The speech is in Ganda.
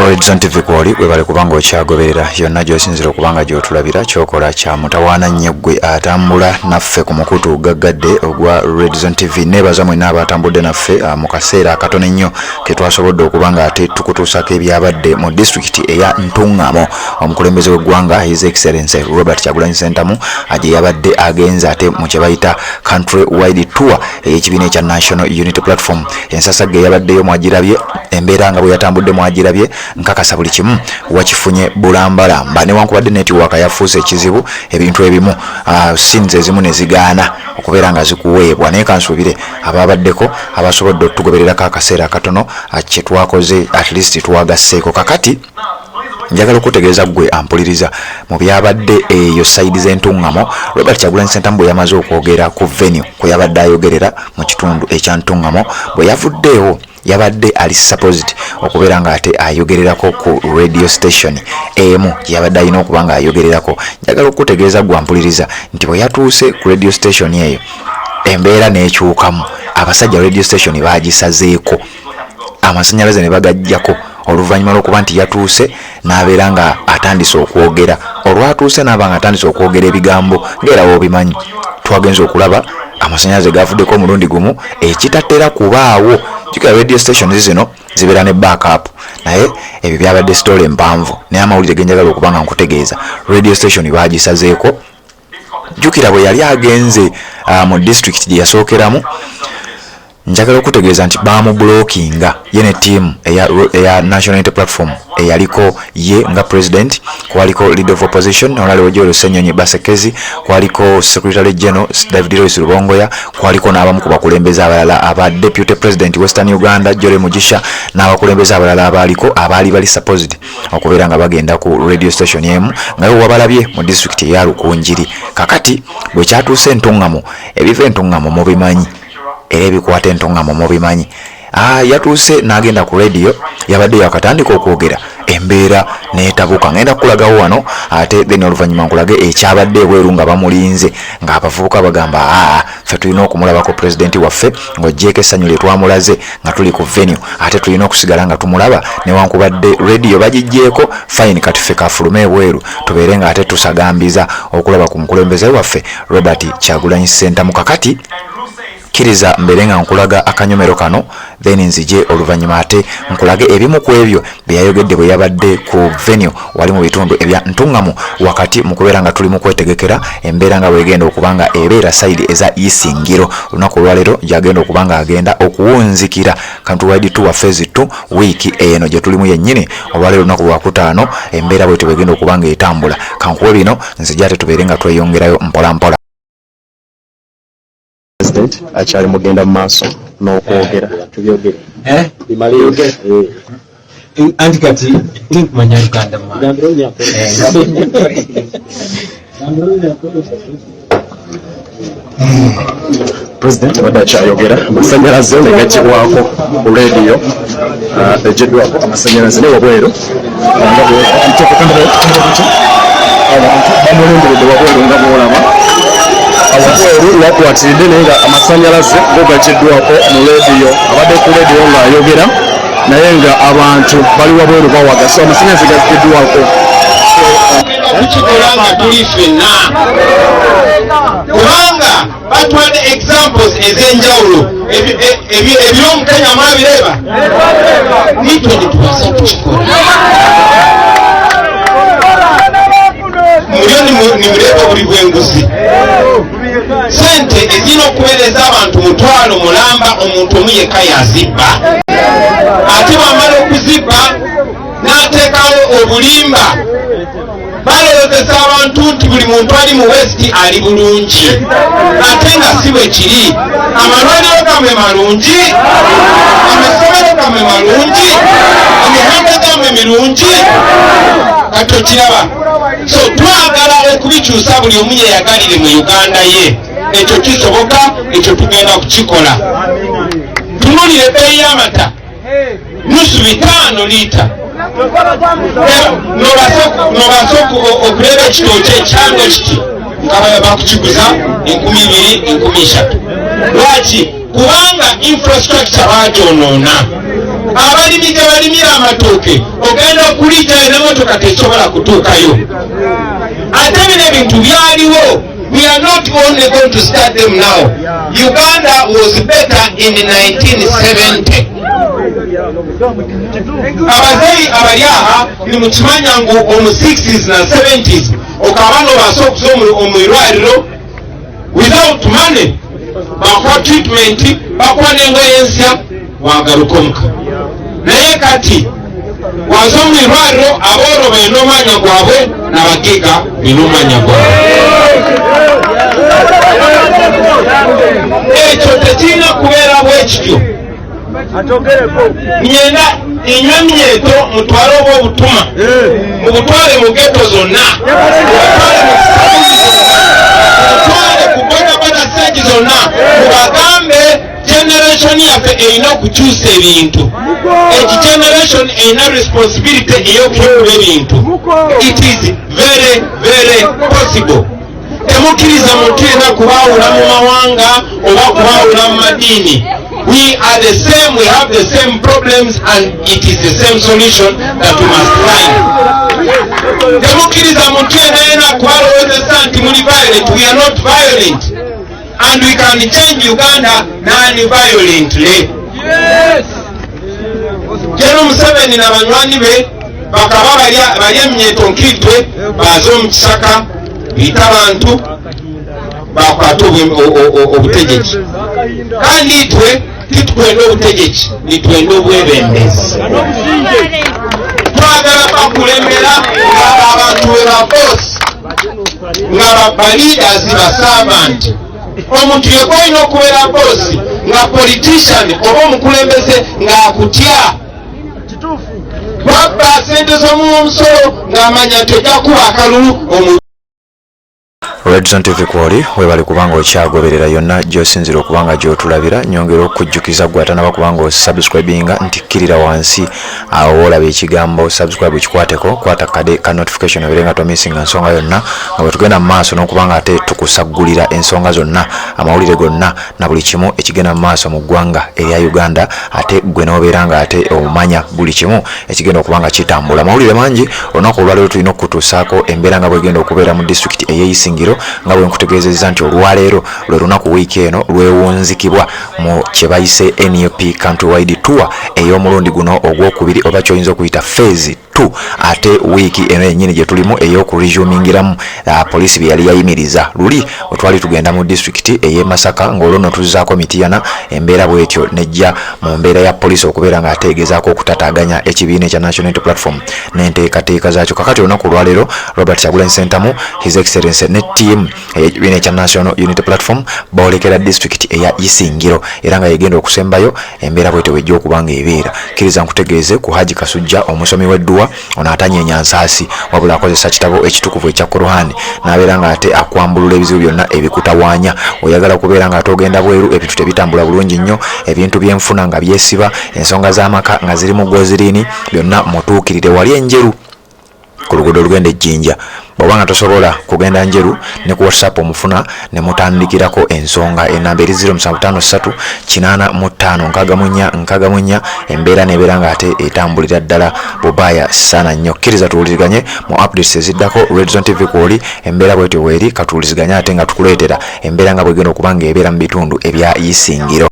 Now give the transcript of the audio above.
Horizon TV kwoli, webale kubanga okyagoberera yonna gy'osinzira okubanga gy'otulabira. Kyokola kya mutawaana nnyo ggwe atambula naffe ku mukutu gaggadde ogwa Horizon TV. Neebaza mwenna abatambudde naffe mu kaseera akatono ennyo ke twasobodde okuba nga ate tukutuusako ebyabadde mu disitulikiti eya Ntungamo, omukulembeze w'eggwanga His Excellency Robert Kyagulanyi Ssentamu gye yabadde agenze ate mu kye bayita country wide tour ey'ekibiina ekya National Unity Platform. Ensasagge eyabaddeyo mwagirabye, embeera nga bwe yatambudde mwagirabye. Nkakasa buli kimu wakifunye bulambalamba, newankubadde network yafuuse ekizibu, ebintu ebimu, scenes ezimu ne zigaana okubeera nga zikuweebwa, naye kansuubire ababaddeko abasobodde otugobererako akaseera akatono kye twakoze at least twagasseeko. Kakati njagala okutegeeza ggwe ampuliriza mu byabadde eyo side z'Entuŋŋamo, Robert Kyagulanyi Ssentamu bwe yamaze okwogera ku venue kwe yabadde ayogerera mu kitundu ekya Ntuŋŋamo, bwe yavuddeewo yabadde ali supposed okubeera nga ate ayogererako ku radio station emu gye yabadde alina okuba nga ayogererako. Njagala okutegeeza ggwe ampuliriza nti bwe yatuuse ku radio station eyo, embeera n'ekyukamu. Abasajja radio station baagisazeeko amasanyalaze ne bagajjako oluvannyuma lw'okuba nti yatuuse n'abeera nga atandise okwogera. Olwatuuse n'aba nga atandise okwogera ebigambo, ng'era w'obimanyi, twagenza okulaba amasanyalaze gavuddeko omulundi gumu, ekitatera kubaawo. Jjukira radio stations zino zibeera ne backup, naye ebyo byabadde story empanvu. Naye amawulire genjagala okuba nga nkutegeeza, radio station baagisazeeko. Jjukira bwe yali agenze mu district gye yasookeramu, njagala okutegeeza nti bamublockinga ye ne ttiimu eya National Unity Platform eyaliko ye nga president. Kwaliko leader of opposition Honorable Joel Ssenyonyi Basekezi, kwaliko secretary general David Lewis Rubongoya, kwaliko n'abamu ku bakulembeze abalala aba deputy president Western Uganda Jolly Mugisha n'abakulembeze abalala abaaliko, abaali bali supposed okubeera nga bagenda ku radio station emu nga yo wabalabye mu district eya Rukungiri. Kakati bwe kyatuuse Entuŋŋamo, ebiva Entuŋŋamo mubimanyi era ebikwata Entuŋŋamo mubimanyi. Yatuuse n'agenda ku radio, yabadde yakatandika okwogera, embeera n'etabuka. Ngenda kukulagawo wano ate then oluvannyuma nkulage ekyabadde ebweru nga bamulinze, ng'abavubuka bagamba, "Aa, ffe tulina okumulabako pulezidenti waffe, ng'oggyeko essanyu lye twamulaze nga tuli ku venue, ate tulina okusigala nga tumulaba newankubadde radio bagiggyeeko. Fine, kati ffe kafulume ebweru tubeere nga ate tusagambiza okulaba ku mukulembeze waffe Robert Kyagulanyi Ssentamu." Kakati kkiriza mbeere nga nkulaga akanyomero kano, then nzije oluvannyuma ate nkulage ebimu ku ebyo bye yayogedde bwe yabadde ku venue wali mu bitundu ebya Ntuŋŋamu, wakati mu kubeera nga tuli mu kwetegekera embeera nga bwegenda okuba nga ebeera side eza Isingiro olunaku olwaleero, gyagenda okuba nga agenda okuwunzikira countrywide tour phase 2 wiiki eno gye tulimu yennyini. Olwaleero olunaku lwakutaano, embeera bwetyo bwegenda okuba nga etambula. Kankuwe bino, nzije ate tubeere nga tweyongerayo mpola mpola. President akyali mugenda mu maaso n'okwogera, tubyogere. Eh? Bimalirize. Anti kati tinkumanya Luganda ma. Gambira Onyankole. Gambira Onyankole. President abadde akyayogera, amasanyalaze ne gaggyibwako ku rediyo, egiddwako amasanyalaze ne wabweru abantu bamulindiridde wabweru nga bwolaba wabweru wakwatiridde, naye nga amasanyalaze go gagiddwako mu rediyo. Abadde ku rediyo ng'ayogera, naye nga abantu bali wabweru bawaga, so amasanyalaze gagiddwako. Tukikola nga tuli ffenna, kubanga batwadde examples ez'enjawulo. Ebyomukenya mwabireba, nitwe nitubaasa kukikora. Mulyo nimureba buli bwenguzi, sente ezirina okuweereza abantu 500,000, omuntu omu yekka yazibba. Ate bwamala okuzibba n'ateekawo obulimba, balowoozesa abantu nti buli muntu ali mu West ali bulungi, ate nga si bwe kiri. Amalwaliro gammwe malungi, amasomero gammwe malungi, emihanda gammwe mirungi. Kati okiraba, so twagala okubikyusa, buli omu yeyagalire mu Uganda ye. Ekyo kisoboka, ekyo tugenda kukikola. Tunulire ebbeeyi y'amata, nusu 500 liita. Nobasa okureba ekitookye ekihango kiti nga bakukiguza 2000, 3000. Lwaki? Kubanga infrastructure bagyonoona. Abalimi gye balimira amatooke ogenda N'okulijjayo n'emotoka tesobola kutuukayo. Ate bino ebintu byaliwo. We are not only going to start them now. Uganda was better in 1970. Abazeyi abali aha nimukimanya ngu omu 60s na 70s okaba nobaasa okuza omu irwariro without money, bakuwa treatment, bakuwa n'engoye ensya, wagaruka omuka. Naye kati waza omu irwariro, abooro baine omwanya gwabwe n'abagiga baine omwanya gwabwe. Ekyo tekirina kubeera bwekityo. Nyenda inywe emyeto mutwale oba obutuma mubutwale mu ghetto zonna, mubutwale mu tawuni zonna, mubutwale ku bodaboda stage zonna, mubagambe generation yaffe erina okukyusa ebintu. Eki generation erina responsibility ey'okuhindura ebintu. It is very very possible. Temukkiriza muntu yenna kubaawula mu mawanga oba kubaawula mu madiini. We are the same, we have the same problems, and it is the same solution that we must find. Temukkiriza muntu yenna yenna kubalowoozesa nti muli violent. We are not violent and we can change Uganda non-violently. General Museveni na banywani be bakaba bali emyeto nkitwe, baza omu kisaka biita abantu, bakwata obutegeki. Kandi itwe titwenda obutegeki, nitwenda obwebembezi. Twagala bakulembera nga abantu be ba boss, nga ba leaders ba servant. Omuntu yegwe olina okubeera boss nga politician oba omukulembeze ng'akutya. Wabba sente z'omuwomusolo ng'amanya nti ojja kuba akalulu omu. Redzone TV kwoli, webale kubanga okyagoberera yonna gy'osinzira okubanga gy'otulabira. Nyongera okujjukiza gwe atanaba kubanga osubscribinga nti kkirira wansi awo woolaba ekigambo subscribe, kikwateko, kwata kade ka notification obeere nga tomissinga nsonga yonna nga bwe tugenda mu maaso n'okubanga ate tukusaggulira ensonga zonna, amawulire gonna na buli kimu ekigenda mu maaso mu ggwanga erya Uganda, ate gwe n'obeera nga ate omanya buli kimu ekigenda okuba nga kitambula. Amawulire mangi olunaku olwaleero. Tulina okukutuusaako embeera nga bwegenda okubeera mu disitulikiti ey'Eisingiro, nga bwe nkutegeezezza nti olwaleero lwe lunaku wiiki eno lwewunzikibwa mu kye bayise NUP Countrywide Tour ey'omulundi guno ogwokubiri, oba kyoyinza okuyita phase 2. Ate wiiki eno yennyini gye tulimu ey'okuresumingiramu poliisi bye yali yayimiriza luli wetwali tugenda mu disitulikiti ey'e Masaka, ng'olwo nno tuzzaako Mitiyana. Embeera bwetyo nejja mu mbeera ya poliisi okubeera ng'ate egezaako okutataaganya ekibiina ekya National Unity Platform n'enteekateeka zaakyo. Kakati olunaku olwaleero Robert Kyagulanyi Ssentamu, His Excellency, ne ttiimu ey'ekibiina ekya National Unity Platform boolekera disitulikiti eya Isingiro, era nga yegenda okusembayo. Embeera bwetyo wejja okuba nga ebeera. Kkiriza nkutegeeze ku Haji Kasujja, omusomi w'edduwa ono atanyeenya nsaasi, wabula akozesa kitabo ekitukuvu ekya Koruhani n'abeera ng'ate akwambulula ebizibu byonna ebikutawaanya. Oyagala kubeera ng'ate ogenda bweru, ebintu tebitambula bulungi nnyo, ebintu byenfuna nga byesiba, ensonga z'amaka nga ziri mu goziriini, byonna mutuukirire wali Enjeru ku luguudo olugenda Ejjinja. Bw'oba nga tosobola kugenda Njeru, ne ku WhatsApp omufuna ne mutandikirako ensonga. Enamba eri 0753 85 64 64. Embeera nebeera nga ate etambulira ddala bubaaya sana nnyo. Kkiriza tuwuliziganye mu updates eziddako. Redzone TV kwoli, embeera bwetyo weeri. Katuwuliziganye ate nga tukuleetera embeera nga bwegenda okuba nga ebeera mu bitundu ebya Isingiro.